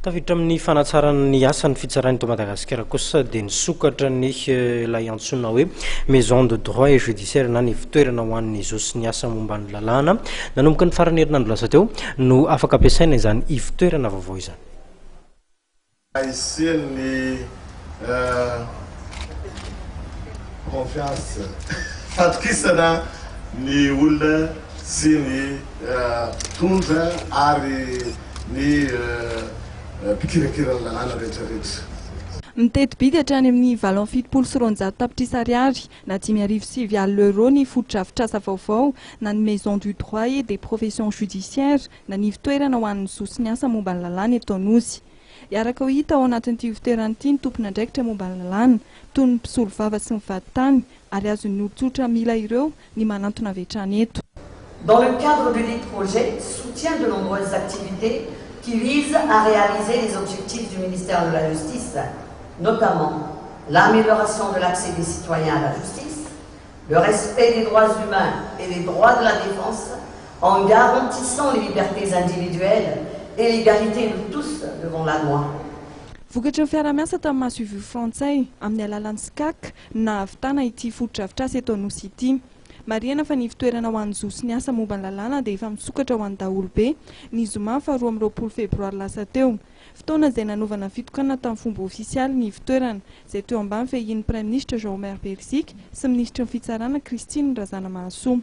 Tafiditra amin'ny fanatsarana ny asan'ny fitsarana eto Madagasikara kosa dia nisokatra ny ilay antsoina hoe Maison de droit et judiciaire na ny fitoerana ho an'ny zo sy ny asa momba ny lalàna. Nanomboka ny faran'ny herinandro lasa teo no afaka ampiasaina izany ivotoerana vaovao izany. Hisian'ny confiance, fatokisana ny olona sy ny mpitondra ary ny mpikirakira ny lalàna rehetra rehetra. Miteti-bidy hatrany amin'ny 278 tapitrisa ariary na 905 euros ny fotodrafitrasa vaovao na ny Maison du droit et des professions judiciaires na ny ivotoerana ho an'ny zo sy ny asa momba ny lalàna eto Anosy. Hiaraka ho hita ao anatin'ity ivotoerana ity ny tompon'andraikitra momba ny lalàna, toy ny mpisolovava sy ny vadintany, ary azon'ny olon-tsotra mila ireo ny manantona avy hatrany eto. Dans le cadre du dit projet, soutient de nombreuses activités qui visent à réaliser les objectifs du ministère de la Justice, notamment l'amélioration de l'accès des citoyens à la justice, le respect des droits humains et des droits de la défense en garantissant les libertés individuelles et l'égalité de tous devant la loi. Vokatry ny fiaraha-miasa tamin'ny masoivoho frantsay amin'ny alalan'ny SCAC no nahavitana ity fotodrafitrasa eto Anosy ity. Marihana fa ny ivotoerana ho an'ny zo sy ny asa momba ny lalàna dia efa misokatra ho an'ny daholobe ny zoma faha 22 febroary lasa teo. Fotoana izay nanaovana fitokanana tamin'ny fomba ofisialy ny ivotoerana, izay teo ambany fiahian'ny Praiminisitra Jean Omer Beriziky sy Minisitry ny Fitsarana Christine Razanamahasoa.